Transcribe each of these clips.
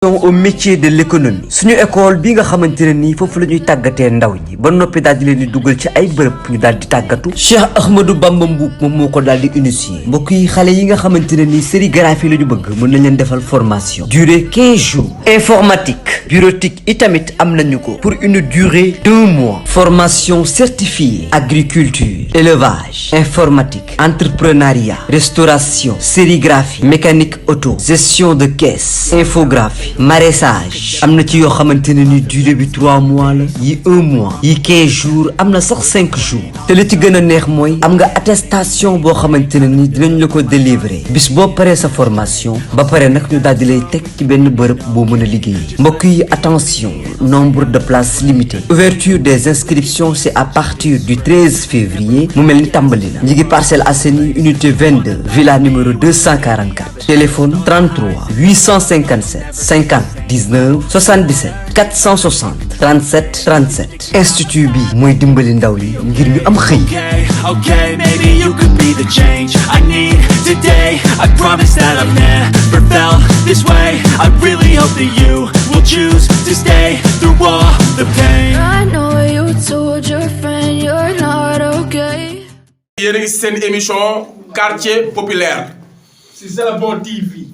au métier de l'économie suñu école bi nga xamantene ni fofu lañuy tagaté ndaw ñi ba nopi dal di leen di duggal ci ay bërepp ñu dal di tagatu Cheikh Ahmadou Bamba Mboup mom moko dal di initier mbokk yi xalé yi nga xamantene ni sérigraphie lañu bëgg mën nañ leen defal formation durée 15 jours informatique bureautique itamit am nañu ko pour une durée d'1 mois formation certifiée agriculture élevage informatique entrepreneuriat restauration sérigraphie mécanique auto gestion de caisse infographie maraîchage amna ci yo xamanteni ni durée bi 3 mois la yi 1 mois yi 15 jours amna sax 5 jours te li ci gëna neex moy am nga attestation bo xamanteni ni dinañ la ko délivrer bis bo paré sa formation ba paré nak ñu dal di lay tek ci benn bërëb bo mëna liggéey mbokk yi attention nombre de places limitées ouverture des inscriptions c'est à partir du 13 février mu melni tambali na ñi ngi Parcelles Assainies unité 22 villa numéro 244 téléphone 33 857 50 19 77 460 37 37 institut bi moy dimbali ndaw yi ngir ñu am xey. Okay, maybe you could be the change I need today. I promise that I've never felt this way. I really hope that you will choose to stay through all the pain. I know you told your friend you're not okay. Yéen a ngi seen émission quartier populaire si C'est le bon TV.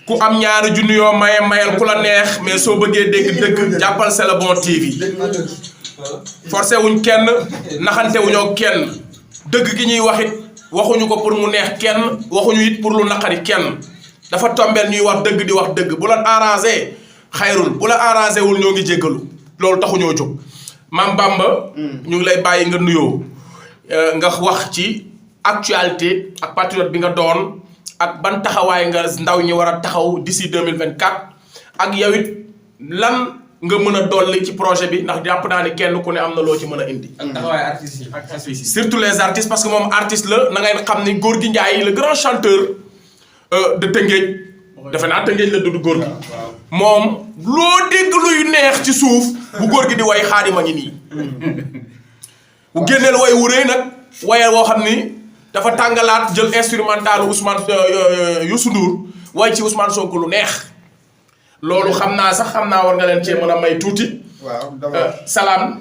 ku am ñaari junni yoo maye mayal ku la neex mais soo bëggee dégg dëgg jàppal C'est le bon TV forcé wuñ kenn naxante wuñoo kenn dëgg gi ñuy wax it waxuñu ko pour mu neex kenn waxuñu it pour lu naqari kenn dafa tombeel ñuy wax dëgg di wax dëgg bu la arrangé xayrul bu la arrangé wul ñoo ngi jéggalu loolu taxuñoo jóg Mame Bamba ñu ngi lay bàyyi nga nuyoo nga wax ci actualité ak patriote bi nga doon ak ban taxawaay nga ndaw ñi war a taxaw d'ici 2024 ak yow it lan nga mën a dolli ci projet bi ndax jàpp naa ne kenn ku ne am na loo ci mën a indi. ak taxawaay artistes yi ak artistes yi. surtout les artistes parce que moom artiste la na ngay xam ni Gorgui Ndiaye le grand chanteur de Tëngéej defe naa Tëngéej la dudd Gorgui moom loo dégg luy neex ci suuf bu Gorgui di way Xaadima ngi nii bu génneel way wu rëy nag wayal woo xam ni dafa tàngalaat jël instrumental Ousmane Youssou Ndour way ci Ousmane Sonko lu neex loolu xam naa war nga leen cee mën a may tuuti. waaw salaam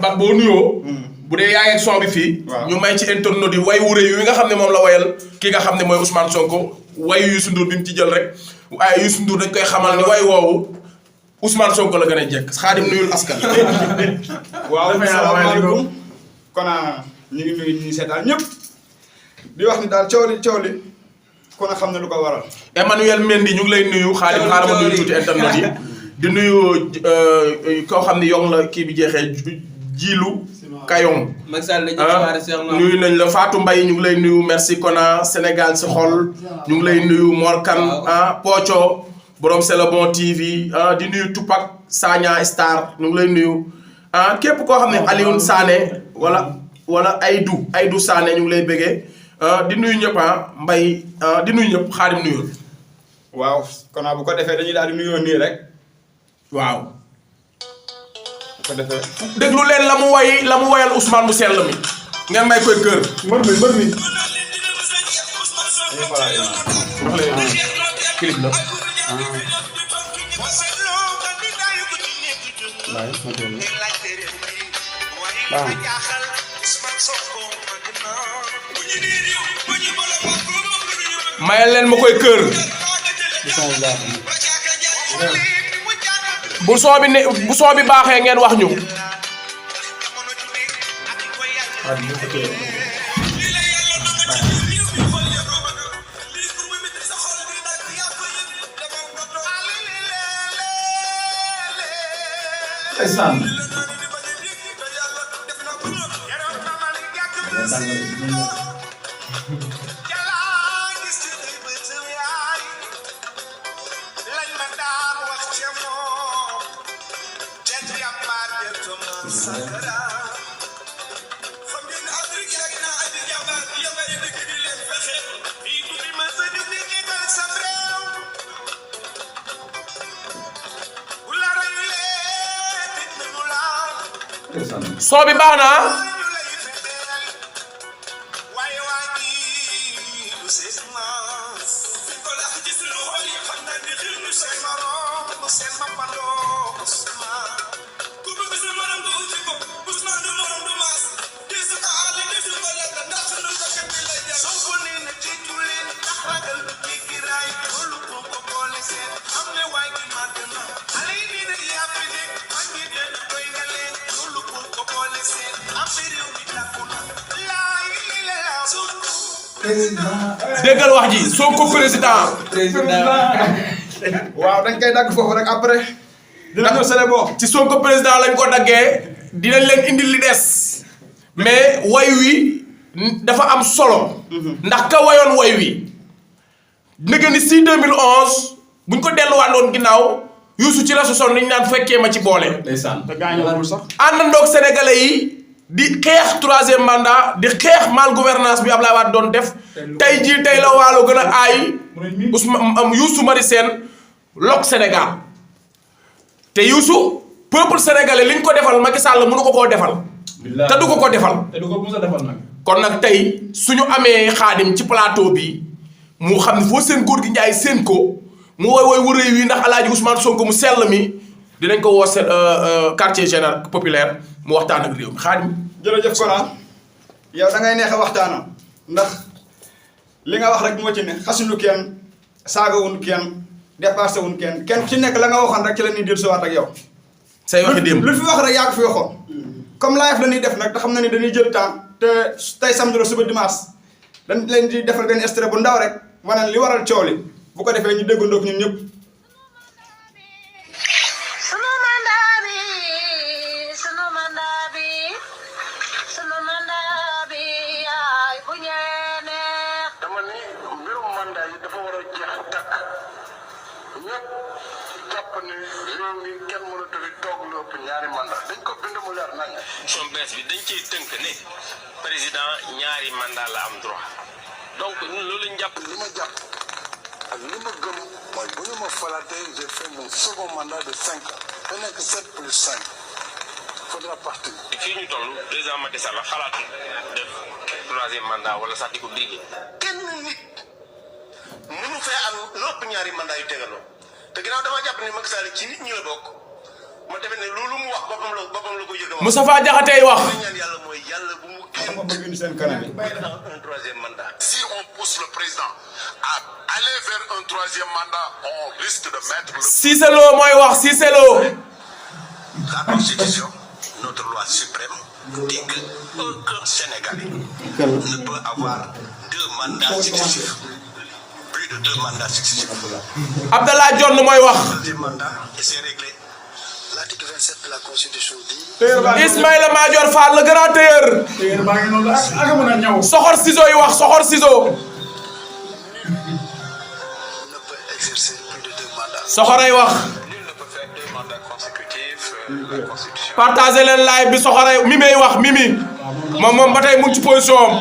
ba boo nuyoo. bu dee yaa ngi ak son bi fii. ñu may ci internaute yi way wu rëy yi nga xam ne moom la wayal ki nga xam ne mooy Ousmane Sonko wayu Youssou Ndour bi mu ci jël rek waaye Youssou Ndour dañ koy xamal ni way woowu Ousmane Sonko la gën a jekk Xaadim nuyul askan. waaw salaamaaleykum kon ñu ngi nuyu ñi seetaan ñëpp. di wax ni daal coow li kon xam na lu ko waral. Emmanuel Mendy ñu ngi lay nuyu xaalis xaaral ma nuyu tuuti internet yi di nuyu koo xam ni yong la kii bi jeexee jiilu kayong nuyu nañ la Fatou Mbaye ñu ngi lay nuyu merci Kona Sénégal si xol ñu ngi lay nuyu Morkan Pocho borom C'est le bon TV di nuyu Tupac Sagna Star ñu ngi lay nuyu képp koo xam ne Alioune Sané wala Aydou Sané ñu ngi lay bëggee di nuyu ñëpp Mbay di nuyu ñëpp Xaadim nuyul waaw kon bu ko defee dañuy daal di nuyoo nii rek waaw bu ko defee déglu leen la mu wayal Ousmane mu sell mi ngeen may koy kër mbër mi wax leen clip la mayal leen ma koy kër bu soo bi baaxee ngeen wax ñu soo bi baax na déggal wax ji Sonko président. waaw dañ koy dagg foofu rek après. dina ñëw c'est bon. ci Sonko président lañ ko daggee dinañ leen indil li des mais way wi dafa am solo. ndax ka wayoon way wi nëgë ni si 2011 buñ ko delluwaatoon ginnaaw Youssou ci la sosoon liñ naan fekkee ma ci boole. ndeysaan te gaañoo sax. àndandoog sénégalais yi di xeex 3e mandat di xeex mal gouvernance bi Ablaye Wade doon def tey jii tey la waalo gën a aay Youssou Mari Sène lok Sénégal te Youssou peuple sénégalais liñ ko defal Macky Sall mënu ko koo defal. te du ko defal. te du ko mos a defal nag. kon nag tey suñu amee Xaadim ci plateau bi mu xam ne foo seen góor gi Njaay seen ko mu woy wërëy wi ndax Alaaji Ousmane Sonko mu sell mi dinañ ko woo quartier général populaire mu waxtaan ak réew mi Xaadim. jërëjëf Kona yow da ngay neex a waxtaanam ndax li nga wax rek moo ci ne xasuñu kenn saagawuñu kenn dépassé wuñu kenn ci nekk la nga waxoon rek ci la ñuy dellusiwaat ak yow. say waxi démb lu fi wax rek yaa ko fi waxoon. comme live la ñuy def nag te xam na ni dañuy jël temps te tey samedi la suba dimanche dañ leen di defal benn extrait bu ndaw rek maanaam li waral coow li bu ko defee ñu déggandoo ñun ñëpp. constitution bees bi dañ ciy tënk ne président ñaari mandat la am droit donc ñun loolu lañ jàpp. li ma jàpp ak li ma gëm mooy bu ñu ma falaatee j'ai fait mon second mandat de 5 ans ba nekk 7 plus 5 faudra partir. fii ñu toll président Macky Sall xalaatu def 3e mandat wala sax di ko briguer. kenn nit mënu fee am lépp ñaari mandat yu tegaloo te ginnaaw dama jàpp ne Macky Sall ci nit ñi la bokk ma defe ne loolu mu wax boppam la ko yëg a wax. Moustapha Diakhaté wax. ñaan yàlla mooy yàlla bu mu xam nga bëgg seen kanam yi. un 3e mandat. Si on pousse le président à aller vers un 3e mandat, on risque de mettre le... Cissé Lo mooy wax Cissé Lo. La Constitution, notre loi suprême, dit qu'aucun Sénégalais ne peut avoir 2 mandats successifs. Plus de 2 mandats successifs. Abdallah Dionne mooy wax. 2e mandat, et c'est réglé. L'article 27 de la Constitution dit... Ismaïla Madior Fall le grand tailleur. Soxor Ciseaux yi wax Soxor Ciseaux. ne peut exercer plus de 2 mandats. Soxoray wax. Nul ne peut faire 2 mandats consécutifs. La Constitution... partagé leen live bi Soxoray Mimi wax Mimi. moom ba tey mu ngi ci position am.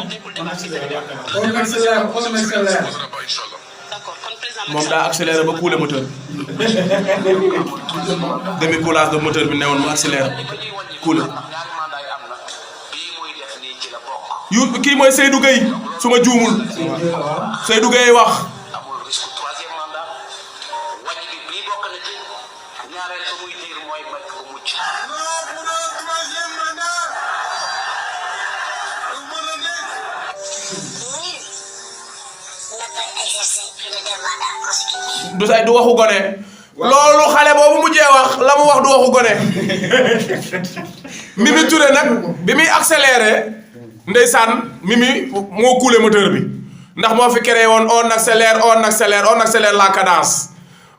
moom daa accéléré ba couler moteur bi. demi coulage de moteur bi newoon mu accéléré couler. yu kii mooy Seydou Gueye su ma juumul. Seydou Gueye wax. du say du waxu gone. loolu xale boobu mujjee wax la mu wax du waxu gone. Mimi Touré nag bi muy accéléré ndeysaan Mimi moo coulé moteur bi ndax moo fi créé woon on accélère la cadence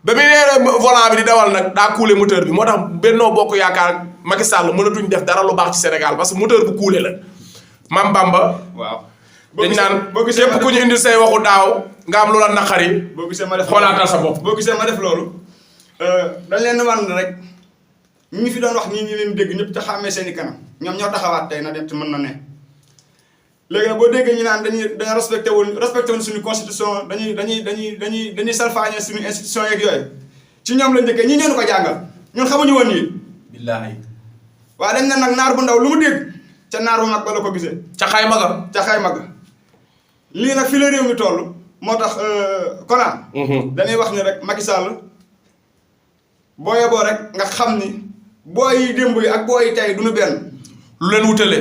ba muy nee volant bi di dawal nag daa coulé moteur bi moo tax Benno Bokk Yaakaar Macky Sall mënatuñ def dara lu baax ci Sénégal parce que moteur bu coulé la. Mam Bamba. waaw. dañ naan képp ku ñu indil say waxu daaw nga am lu la naqari. boo gisee ma def xoolaatal sa bopp. boo gisee ma def loolu dañ leen wan rek ñi fi doon wax ñi leen dégg ñëpp te xàmmee seen i kanam ñoom ñoo taxawaat tey na dem te mën na ne. léegi nag boo déggee ñu naan dañuy respecté woon suñu constitution dañuy salfaañe suñu institution yeeg yooyu ci ñoom la njëkkee ñi ñeenu ko jàngal ñun xamuñu woon nii. billaahi. waaw dañ ne nag naar bu ndaw lu mu dégg ca naar bu mag ba la ko gisee. ca xayma ga. ca xayma ga. lii nag fi la réew mi toll moo tax Kona. dañuy wax ni rek Macky Sall booyee boo rek nga xam ni booy yi démb yi ak booy yi tey duñu benn. lu leen wutale.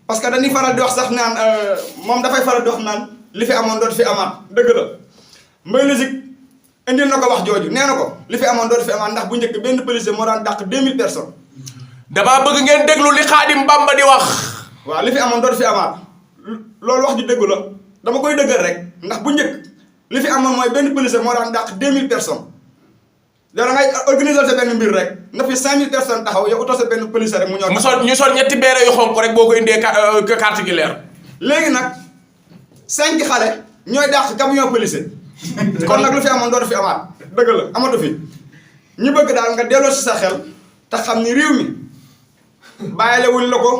parce que dañuy faral di wax sax naan moom dafay faral di wax naan li fi amoon dootu fi amaat dëgg la Mbaye Logique indil na ko wax jooju nee na ko li fi amoon dootu fi amaat ndax bu njëkk benn policier moo daan dàq 2000 personnes. damaa bëgg ngeen déglu li Xaadim Bamba di wax. waaw li fi amoon dootu fi amaat loolu wax ju dëgg la dama koy dëggal rek ndax bu njëkk li fi amoon mooy benn policier moo daan dàq 2000 personnes. da ngay organiser sa benn mbir rek na fi 5000 personnes taxaw yow utoo sa benn policier rek mu ñëw. ñu sol ñetti beere yu xonk rek boo ko indee carte gi leer. léegi nag 5 xale ñooy dàq camion policier. kon nag lu fi amoon dootu fi amaat dëgg la amatu fi ñu bëgg daal nga delloo si sa xel te xam ni réew mi bàyyile wuñ la ko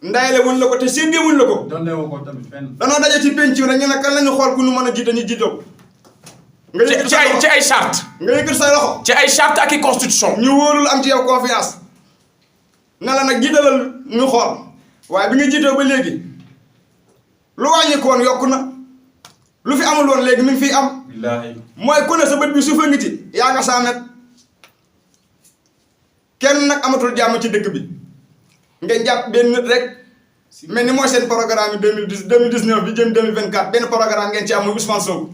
ndayale wuñ la ko te séddee wuñ la ko. danoo daje ci penc rek ñu ne kan la ñu xool ku ñu mën a jiite ñu jiite ko. ci ay charte. nga yëkkati say loxo. ci ay charte ak i constitution. ñu wóorul am ci yow confiance ne la nag jiitalal ñu xool waaye bi nga jiitoo ba léegi lu wàññi ko woon yokku na lu fi amul woon léegi mi ngi fiy am. mooy ku ne sa bët bi suufa ngi ci yaa nga 100 mètres kenn nag amatul jàmm ci dëkk bi ngeen jàpp benn nit rek mel ni mooy seen programme yi 2019 bi jëm 2024 benn programme ngeen ci am muy Ousmane Sonko.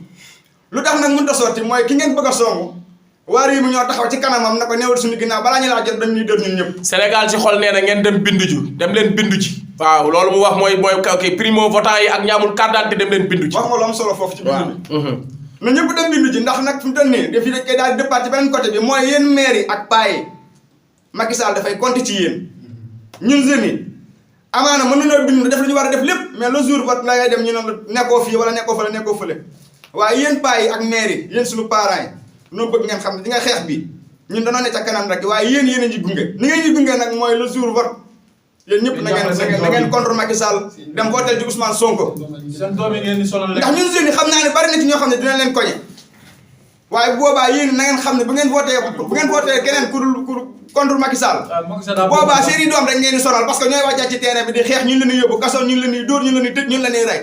lu tax nag mënut a sotti mooy ki ngeen bëgg a songu waa réew mi ñoo taxaw ci kanamam na ko newal suñu ginnaaw balaa ñu laa jot dañ ñuy dër ñun ñëpp. Sénégal ci xol nee na ngeen dem bindu ji dem leen bindu ji. waaw loolu mu wax mooy kii primo votant yi ak ñaamul carte d'identité dem leen bindu ji. wax nga lu am solo foofu ci bindu bi. na ñëpp dem bindu ji ndax nag fi mu toll nii daf dañ koy daal di départ ci beneen côté bi mooy yéen maire yi ak paa yi Macky Sall dafay compter ci yéen ñun jeunes yi amaana mën nañoo bind def lu ñu war a def lépp mais le jour vote la ngay dem ñu ne la nekkoo fii wala nekkoo fële nekkoo fële waaye yéen paa yi ak maire yi yéen suñu parents yi noo bëgg ngeen xam ne di nga xeex bi ñun danoo ne ca kanam rek waaye yéen a ñu gunge ni ngeen ñu gunge nag mooy le jour vote yéen ñëpp na ngeen contre Macky Sall dem voter ci Ousmane Sonko ndax ñun jeunes yi xam naa ne bari na ci ñoo xam ne dina leen koñe waaye boobaa yéen na ngeen xam ne bu ngeen voté keneen ku contre Macky Sall boobaa seen i doom rek ngeen di sonal parce que ñooy wàccaat ci terrain bi di xeex ñun la ñuy yóbbu kaso ñun la ñuy dóor ñun la ñuy tëj ñun la ñuy rey.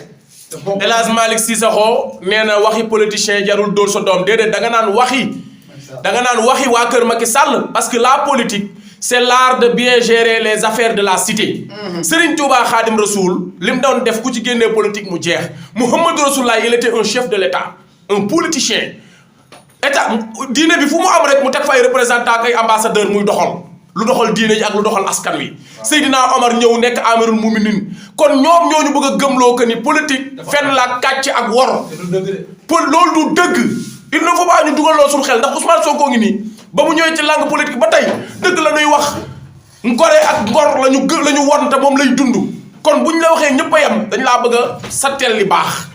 El Hadj Malick Cissokho nee na waxi politicien jarul dóor sa doom déedéet da nga naan waxi waa kër Macky Sall parce que la politique c'est l'art de bien gérer les affaires de la cité. Serigne Touba Khadim Rasoul li mu doon def ku ci génnee politique mu jeex Mouhamadou Rasoulaye il était un chef de l'État un politicien état diine bi fu mu am rek mu teg fay représentant kay ambassadeur muy doxal lu doxal diine ji ak lu doxal askan wi Seydina Omar ñëw nekk Amirul Muminin kon ñoom ñooñu bëgg a gëmloo que ni politique fenn la kàcc ak wor loolu du dëgg il ne faut pas ñu dugaloo suñu xel ndax Ousmane Sonko ngi nii ba mu ñëwee ci langue politique ba tey dëgg la ñuy wax ngoree ak ngor la ñu won te moom lay dund kon buñ la waxee ñëpp a yem dañ laa bëgg a satteel li baax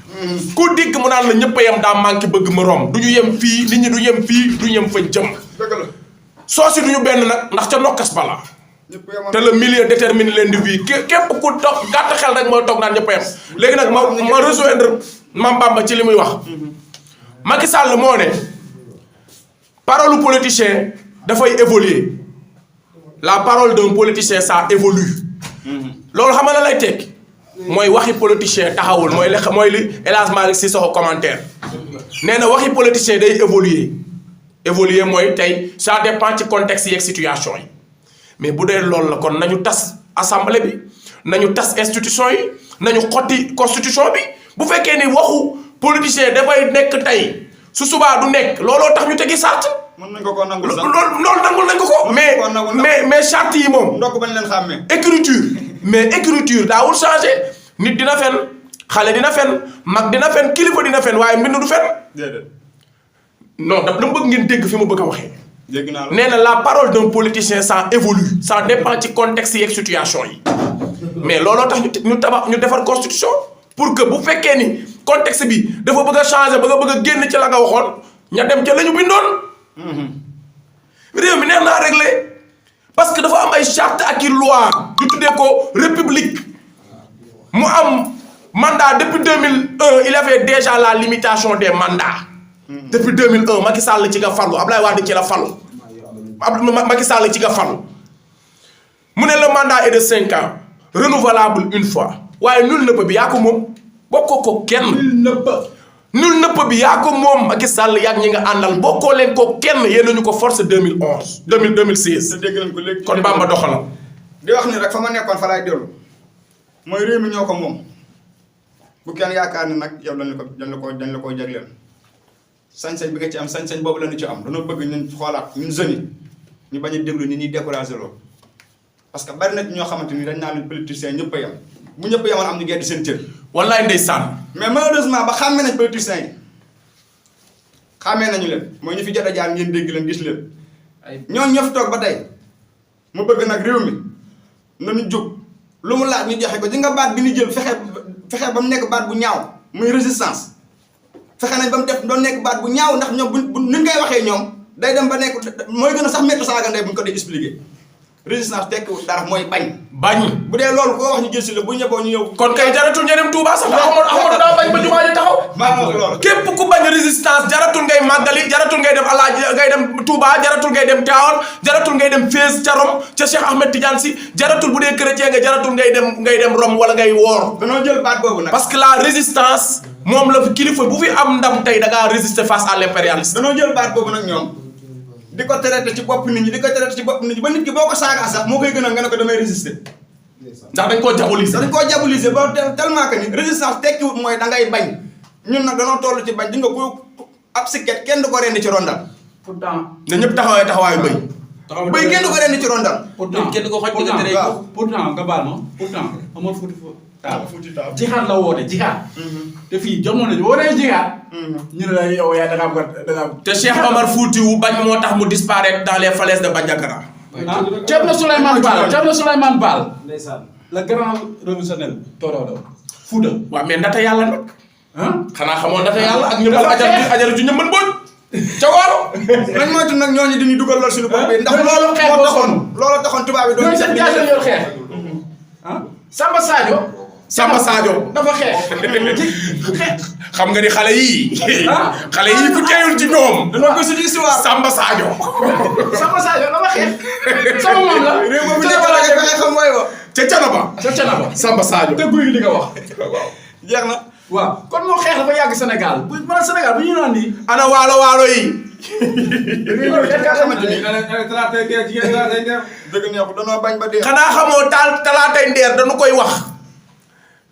ku dikk mu naan la ñëpp a yem daa manqué bëgg morom du ñu yem fii nit ñi du yem fii du ñu yem fa jëm soosi du ñu benn nag ndax ca nokkas bala te le milieu détermine l'individu képp ku toog gàtt xel rek mooy toog naan ñëpp a yem léegi nag ma rejoindre Mame Bamba ci li muy wax Macky Sall moo ne parole politicien dafay évoluer la parole d'un politicien ça évolue loolu xam nga la lay tekki mooy waxi politicien taxawul mooy li El Hadj Malick Cissokho commentaire nee na waxi politicien day évoluer mooy tey ça dépend ci contexte yi ak situation yi mais bu dee loolu la kon nañu tas assemblée bi nañu tas institution yi nañu xotti constitution bi bu fekkee ni waxu politicien dafay nekk tey su subaa du nekk looloo tax ñu tegi sart. mën nañ ko nangul sax loolu nangul nañ ko ko. mais charte yi moom. ndokk bañ leen xàmmee. écriture daawul changé nit dina fen xale dina fen mag dina fen kilifa dina fen waaye mbind du fen. déedéet. non daf la bëgg ngeen dégg fi ma bëgg a waxee. dégg naa la nee na la parole d'un politicien ça évolue ça dépend ci contexte yi ak situation yi mais looloo tax ñu defar constitution pour que bu fekkee ni contexte bi dafa bëgg a changer bëgg a génn ci la nga waxoon ña dem ca la ñu bindoon. réew mi neex naa réglé parce que dafa am ay charte ak i loi yu tuddee ko république mu am mandat depuis 2001 il avait déjà la limitation des mandats. depuis 2001 Macky Sall ci nga falu Abdoulaye Wade ci la falu Macky Sall ci nga falu mu ne le mandat est de 5 ans renouvelable une fois waaye nul ne peut bi yaa ko moom bokkoo ko kenn. nul nëpp bi yaa ko moom Macky Sall yaag ñi nga àndal bokkoo leen ko kenn yéen nañu ko force 2011 2016 te dégg nañ ko léegi kon Bamba doxalal di wax ni rek fa ma nekkoon fa laay dellu mooy réew mi ñoo ko moom bu kenn yaakaar ni nag yow dañ la koy jagleel sañ-sañ bi nga ci am sañ-sañ boobu la ñu ci am dañoo bëgg ñun xoolaat ñun jeunes yi ñu bañ a déglu ni ñuy découragé loolu parce que bari na ñoo xamante ni dañ naa leen politiciens ñëpp a yem bu ñëpp yemoon am ñu gedd seen cër wallaay ndeysaan mais malheureusement ba xàmmee nañ politiciens yi xàmmee nañu leen mooy ñu fi jot a jaar ngeen dégg leen gis leen ñooñu ñoo fi toog ba tey mu bëgg nag réew mi nañu jóg lu mu laaj ñu joxe ko di nga baat bi ñu jël fexe ba mu nekk baat bu ñaaw muy résistance fexe nañ ba mu def doon nekk baat bu ñaaw ndax ñoom bu ni ñu koy waxee ñoom day dem ba nekk mooy gën a sax métti saaga ndey bu ñu ko dee expliqué résistance tekkiwul dara mooy bañ bu dee loolu koo wax ñu jël si la bu ñëboo ñu ñëw kon kay jaratul ñeneen Touba sax Ahmadou daa bañ ba jumaa ji taxaw loolu képp ku bañ résistance jaratul ngay màggali jaratul ngay dem alaaji ngay dem Touba jaratul ngay dem Tivaouane jaratul ngay dem Fès ca Rome ca Cheikh Ahmed Tidiane Sy jaratul bu dee chrétien nga jaratul ngay dem Rome wala ngay woor danoo jël baat boobu nag parce que la résistance moom la fi kilifa bu fi am ndam tey da ngaa résister face à l'impérialisme danoo jël baat boobu nag ñoom di ko traité ci bopp nit ñi di ko traité ci bopp nit ñi ba nit ki boo ko saagaa sax moo koy gënal nga ne ko damay résister ndax dañ koo diaboliser dañ koo diaboliser ba tellement que ni résistance tekkiwut mooy da ngay bañ ñun nag danoo toll ci bañ di nga ko ab sikket kenn du ko rendi ci rondal pourtant ne ñëpp taxawee taxawaayu bëy bëy kenn du ko rendi ci rondal pourtant kenn du ko xoj diggante rek pourtant nga baal ma pourtant Omar Fouti Taal jihaad la woote jihaad te fii jamono ji wootee jihaad ñu ne la yow yaa da nga te Cheikh Omar Fouti wu bañ moo tax mu disparaître dans les falaises de Bandiagara Thierno Souleymane Baal le grand révolutionnaire Torodo Fouta waaw mais ndata yàlla nag ah xanaa xamoon ndata yàlla ak ñëppal ajaru ju ñëmban booj ca waalo nañ moytu nag ñooñu dañuy dugal lool suñu bopp bi ndax loolu loolu taxoon tubaab yi doon ñooy seen jaay yor xeex ah Samba Sadio dafa xeex xam nga ni xale yii xale yii ku teeyul ci ñoom dañoo ko suñu histoire Samba Sadio dafa xeex sama moom la réew boobu ñu ko fexe xam mooy wa ca Canaba Samba Sadio te guy li nga wax jeex na waaw kon moo xeex dafa yàgg Sénégal bu mën Sénégal bu ñu naan nii ana waalo yi dëgg neexu danoo bañ ba dee xanaa xamoo talaatay ndeer dañu koy wax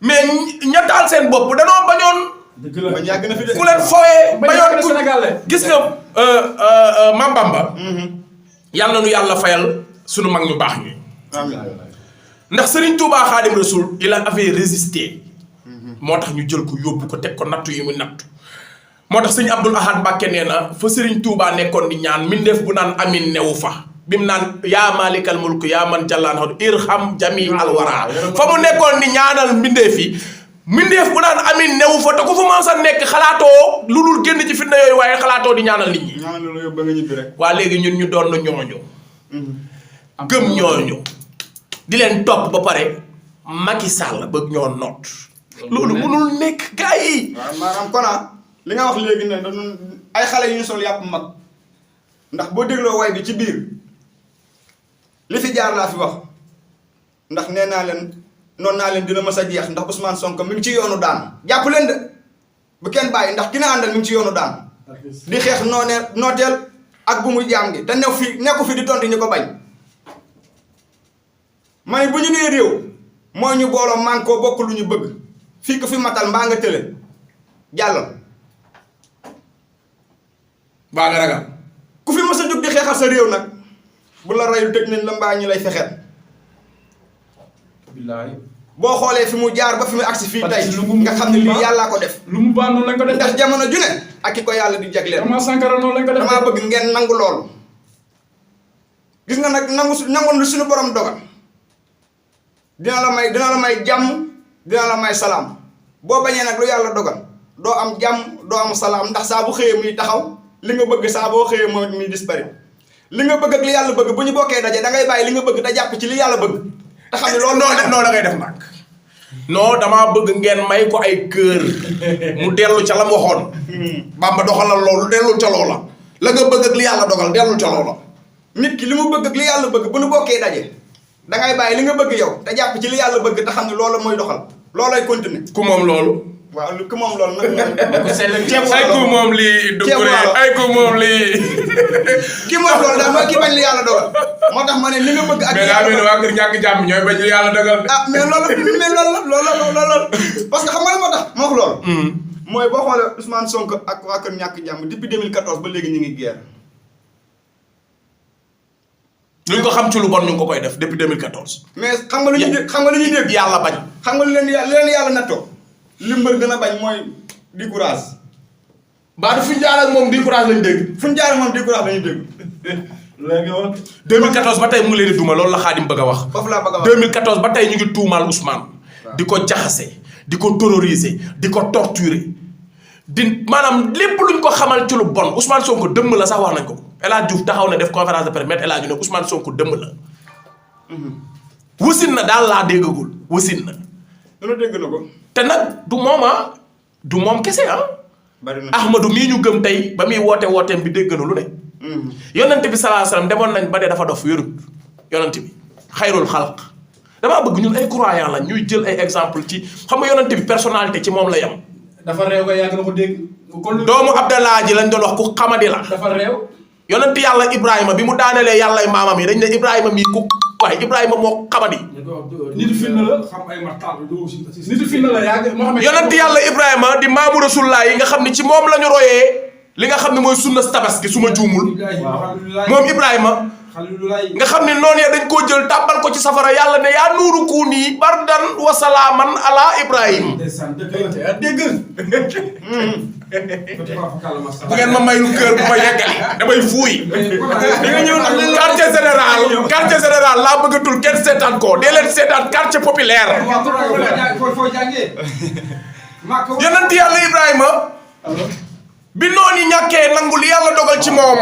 mais ña taal seen bopp danoo bañoon bañ yàgg na fi de ku leen fooyee bañoon Sénégal gis nga Mame Bamba yàlla na nu yàlla fayal sunu mag ñu baax ñi ndax Serigne Touba Khadim Rasoul il avait résisté moo tax ñu jël ko yóbbu ko teg ko nattu yi mu nattu moo tax sëñ Abdoul Ahad Mbacké nee na fa Serigne Touba nekkoon di ñaan mindeef bu naan amin newu fa bi mu naan yaa malikal mulk yaa man jallaan xaw irham jami alwara fa mu nekkoon di ñaanal mbindeef yi mbindeef bu naan amin newu fa te ku fa mën sa nekk xalaatoo lu dul génn ci fitna yooyu waaye xalaatoo di ñaanal nit ñi ñaan loolu yóbbu ba nga ñibbi rek waa léegi ñun ñu doon ñooñu gëm ñooñu di leen topp ba pare Macky Sall bëgg ñoo noot loolu mënul nekk gars yi waaw maanaam kona li nga wax léegi ne dañu ay xale yu ñu sol yàpp mag ndax boo dégloo way bi ci biir li fi jaar laa fi wax ndax nee naa leen noonu naa leen dina mës a jeex ndax Ousmane Sonko mi ngi ci yoonu daan jàpp leen de bu kenn bàyyi ndax ki ne àndal mi ngi ci yoonu daan di xeex nooteel ak bu mu jaam gi te nekku fi di tontu ñu ko bañ ma ne bu ñu nee réew mooy ñu booloo man koo bokk lu ñu bëgg fii ko fi matal mbaa nga tële jàllal baa nga ragal ku fi mës a jóg di xeexal sa réew nag bu la rayul tëj nañ la mbaa ñu lay fexeel billaay boo xoolee fi mu jaar ba fi mu agsi fii tey nga xam ne lii yàllaa ko def lu mu baax noonu lañ ko def ndax jamono ju ne ak ki ko yàlla di jagleel Thomas Sankara noonu lañ ko def damaa bëgg ngeen nangu loolu gis nga nag nangu lu suñu borom dogal dina la may jàmm dina la may salaam boo bañee nag lu yàlla dogal doo am jàmm doo am salaam ndax saa bu xëyee muy taxaw li nga bëgg saa boo xëyee mooy muy disparaître li nga bëgg ak li yàlla bëgg bu ñu bokkee daje da ngay bàyyi li nga bëgg te jàpp ci li yàlla bëgg te xam ne loolu non da ngay def nag non damaa bëgg ngeen may ko ay kër mu dellu ca la mu waxoon Bamba doxalal loolu dellul ca loola la nga bëgg ak li yàlla dogal dellul ca loola nit ki li mu bëgg ak li yàlla bëgg bu ñu bokkee daje dangay bàyyi li nga bëgg yow te jàpp ci li yàlla bëgg te xam ne loolu mooy doxal loolay continuer ku moom loolu waaw lu ko moom loolu nag. ceeb ay ko moom lii Doucouré ay ko moom lii. ki moom loolu daal mooy ki bañ li yàlla dogal moo tax ma ne li nga bëgg ak. mais daa mel ni waa kër ñàkk jàmm ñooy bañ li yàlla dogal. ah mais loolu parce que xam nga li moo tax ma wax loolu. mooy boo xoolee Ousmane Sonko ak waa kër ñàkk jàmm depuis 2014 ba léegi ñu ngi guerre. luñ ko xam ci lu bon ñu ngi ko koy def depuis 2014. mais xam nga lu ñuy dégg xam nga lu ñuy dégg. yàlla bañ. xam nga lu leen yàlla nattoo. li mbër gën a bañ mooy di courage. mbaa du fu ñu jaar ak moom di courage lañ dégg. fu ñu jaar ak moom di courage lañu dégg. léegi woon. 2014 ba tey mu ngi leen di duma loolu la Xaadim bëgg a wax. foofu laa bëgg a wax 2014 ba tey ñu ngi tuumaal Ousmane. di ko jaxase di ko terroriser di ko torturer di maanaam lépp luñ ko xamal ci lu bon Ousmane Sonko dëmm la sax wax nañ ko. El Hadj Diouf taxaw na def conférence de presse met El Hadj ne Ousmane Sonko dëmm la. wasin na daal laa déggagul wasin na. dana dégg na ko. te nag du moom du moom kese bari na Ahmadou mii ñu gëm tey ba muy wooteem bi dégg na lu ne. yonent bi sallallahu alayhi wasallam demoon nañ ba ne dafa dof wérut yonent bi xayrul xalq damaa bëgg ñun ay croyants lañ ñuy jël ay exemple ci xam nga yonent bi personnalité ci moom la yam. dafa réew nga yàgg na ko dégg. doomu Abdallah ji lañ doon wax ku xamadi la. dafa réew. yonent yàlla Ibrahima bi mu daanelee yàllay maamam yi dañ ne Ibrahima mii ku waaye Ibrahima moo xamadi. nitu firnde la xam ay martal nitu firnde la yàgg Mohamed. yonent yàlla Ibrahima di maamu rasulullah yi nga xam ne ci moom la ñu royee li nga xam ne mooy sunna tabaski su ma juumul. moom Ibrahima. nga xam ne noonu ya dañ koo jël tàbbal ko ci safara yàlla ne yaa nuuru kuuni bardan wa salaaman ala Ibrahim. dégg bu ngeen ma mayul kër bu ma yeggali damay fuuy. di nga ñëw nag quartier général laa bëggatul kenn seetaan ko dee leen seetaan quartier populaire. yonent yàlla Ibrahima. bi noonu ñàkkee nangu li yàlla dogal ci moom.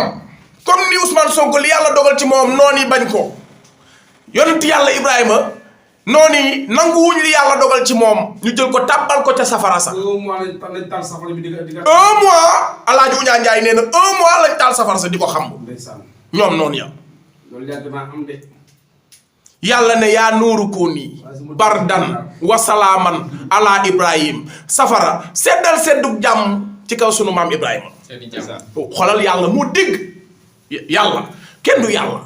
comme ni Ousmane Sonko li yàlla dogal ci moom noonu bañ ko. yonent yàlla Ibrahima. noonu nanguwuñ li yàlla dogal ci moom ñu jël ko tàbbal ko ca safara sa. 1 mois Alaaji Uñaa Njaay nee na 1 mois lañ taal safara sa di ko xam. ñoom noonu ya. yàlla ne yaa nuuru kuuni bardan wa salaaman ala Ibrahim safara seddal seddug jàmm ci kaw sunu maam Ibrahima. xoolal yàlla moo dégg yàlla kenn du yàlla.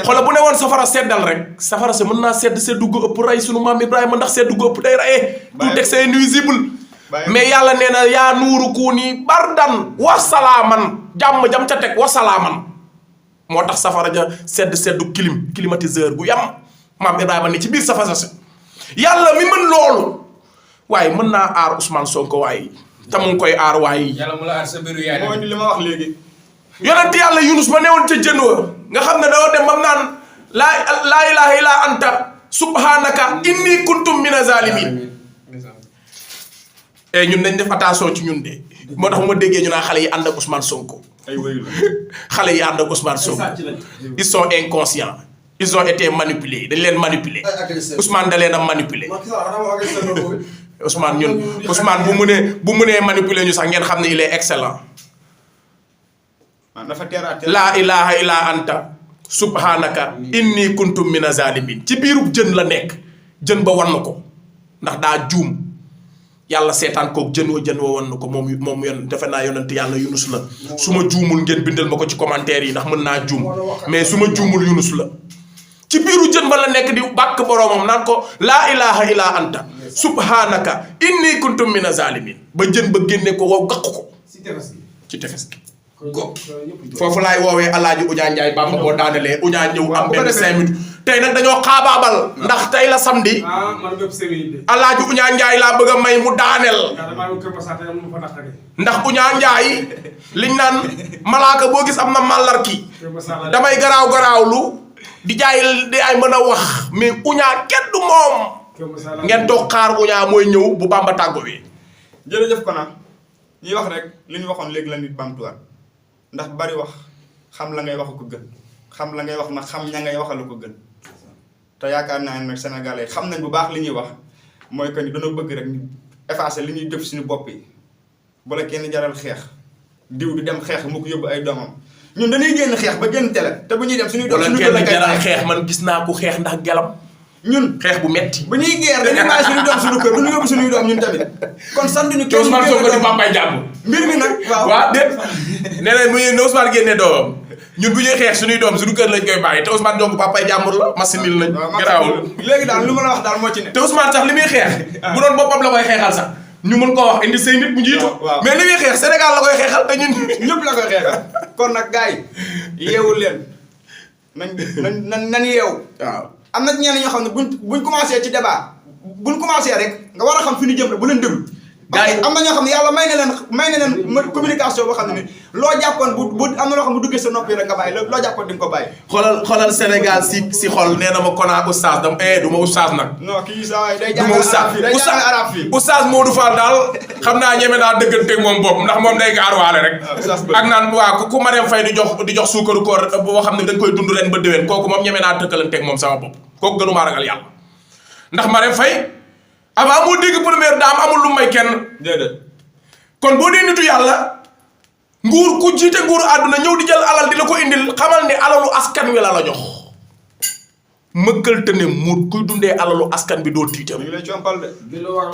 xoolal bu ne woon safara seddal rek safara sa mën naa seddu gu ëpp rey sunu maam Ibrahima ndax seddu gu ëpp day reyee. tout texte nuisible. mais yàlla nee na yaa nuuru kuuni bardan wa salaaman jàmm jam ca teg wa salaaman moo tax safara ja seddu climatiseur bu yam maam Ibrahima ne ci biir safara sa yàlla mi mën loolu waaye mën naa aar Ousmane Sonko waaye te mu ngi koy aar waaye. yàlla mu la aar sa biiru yaay. mooy li ma wax léegi. yonent yàlla Yunus ma newoon ca jën wa nga xam ne doo dem bam naan laa ilaaha illa anta subhanaka inni kuntum mina zalimin. ñun dañ def attention ci ñun de moo tax ma déggee ñu naan xale yi ànd ak Ousmane Sonko. ay wéyu la xale yi ànd ak Ousmane Sonko. ils sont inconscients. ils ont été manipulés dañ leen manipuler. Ousmane da leen a manipuler. Ousmane ñun Ousmane bu mënee manipuler ñu sax ngeen xam ne il est excellent. laa ilaha illa anta subhanaka inni kuntum mina zalimin ci biirub jën la nekk jën ba wan ko ndax daa juum yàlla seetaan koog jën wa wan ko moom yon defe naa yonent yàlla Yunus la su ma juumul ngeen bindal ma ko ci commentaire yi ndax mën naa juum mais su ma juumul Yunus la ci biiru jën ba la nekk di bàkk boroomam naan ko laa ilaha illa anta subhanaka inni kuntum mina zalimin ba jën ba génne ko wow gaq ko ci tefes gi foofu laay woowee Alaaji Uñaa Njaay Bamba boo daanalee Uñaa ñëw am benn 5 minutes tey nag dañoo xaabaabal ndax tey la samedi Alaaji Uñaa Njaay laa bëgg a may mu daaneel ndax Uñaa Njaay liñ naan malaaka boo gis am na màllarki damay garaawlu di jaay di ay mën a wax mais Uñaa kenn du moom ngeen toog xaar Uñaa mooy ñëw bu Bamba tàggowee. jërëjëf Kona ñuy wax rek li ñu waxoon léegi la nit bamtuwaat ndax bari wax xam la ngay wax ko gën xam la ngay wax nag xam ña ngay waxal ko gën te yaakaar naa ne nag sénégalais xam nañ bu baax li ñuy wax mooy que ni dañoo bëgg rek ñu effacer li ñuy def suñu bopp yi bu la kenn jaral xeex diw di dem xeex mu ko yóbbu ay doomam ñun dañuy génn xeex ba génn télé te bu ñuy dem suñuy doom suñu kenn jaral xeex man gis naa ku xeex ndax gelam ñun xeex bu metti bu ñuy guerre dañuy bàyyi suñuy doom suñu kër du ñu yóbbu suñuy doom ñun tamit kon sant ñu te Ousmane Sonko di papay jàmm mbir mi nag waaw déet nee na mu ne Ousmane génnee doomam ñun bu ñuy xeex suñuy doom suñu kër lañ koy bàyyi te Ousmane donc papay jàmbur la masinil nañ garaawul léegi daal lu ma la wax daal moo ci ne te Ousmane sax li muy xeex bu doon boppam la koy xeexal sax ñu mën koo wax indi say nit mu jiitu mais li muy xeex Sénégal la koy xeexal te ñun ñëpp la koy xeexal kon nag gars yi yeewul leen nañ yeewu waaw am na ñenn ñoo xam ne buñ commencé ci débat buñ commencé rek nga war a xam fi ñu jëm rek bu leen déglu parce que am na ñoo xam ne yàlla may na leen communication boo xam ne ni loo jàppoon bu am na loo xam ne bu duggee sa noppi rek nga bàyyi loo jàppoon di nga ko bàyyi xoolal Sénégal si xol nee na ma Kona oustaz dam du ma oustaz nag non kii saa day jàngale arab fii oustaz Modou Fall daal xam naa ñeme naa dëgganteeg moom bopp ndax moom day gaaruwaale rek ak naan waaw ku Marième Faye di jox suukaru koor boo xam ne dañ koy dund ren ba déwén kooku moom ñeme naa dëkkalanteeg moom sama bopp kooku gënumaa ragal yàlla ndax Marième Faye avant moo dégg première dame amul lu may kenn déedéet kon boo dee nitu yàlla nguur ku jiite nguuru àdduna ñëw di jël alal di la ko indil xamal ne alalu askan wi la jox mëkkal te ne mu kuy dundee alalu askan bi doo tiitam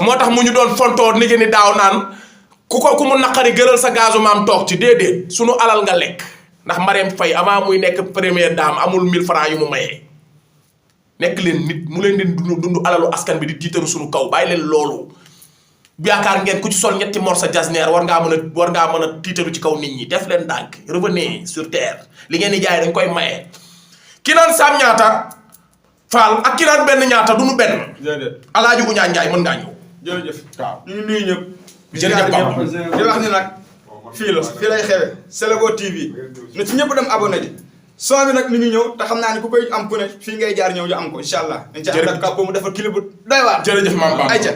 moo tax mu ñu doon fontoo ni ni daaw naan ku mu naqari gëral sa gazu maam toog ci déedéet sunu alal nga lekk ndax Marième Faye avant muy nekk première dame amul 1000 francs yu mu mayee nekk leen nit mu leen di dund alalu askan bi di tiitaru suñu kaw bàyyi leen loolu yaakaar ngeen ku ci sol ñetti morsa jasneer war ngaa mën a tiitaru ci kaw nit ñi def leen ndànk revenez sur terre li ngeen di jaay dañ koy maye ki naan Sam ñaata Fall ak ki naan benn ñaata du nu benn alaaji bu ñaan njaay mën ngaa ñëw jërëjëf waaw ñu ngi nuyu ñëpp jërëjëf Papa di wax ni nag fii lay xewe Senego TV na ci ñëpp dem abonné ji son bi nag mi ngi ñëw te xam naa ne ku koy am ku ne fii ngay jaar ñëw ñu am ko incha allah. jërëjëf dañ ca ànd ak kàpp mu defar clip bu doy waar. jërëjëf maam Bamba ayca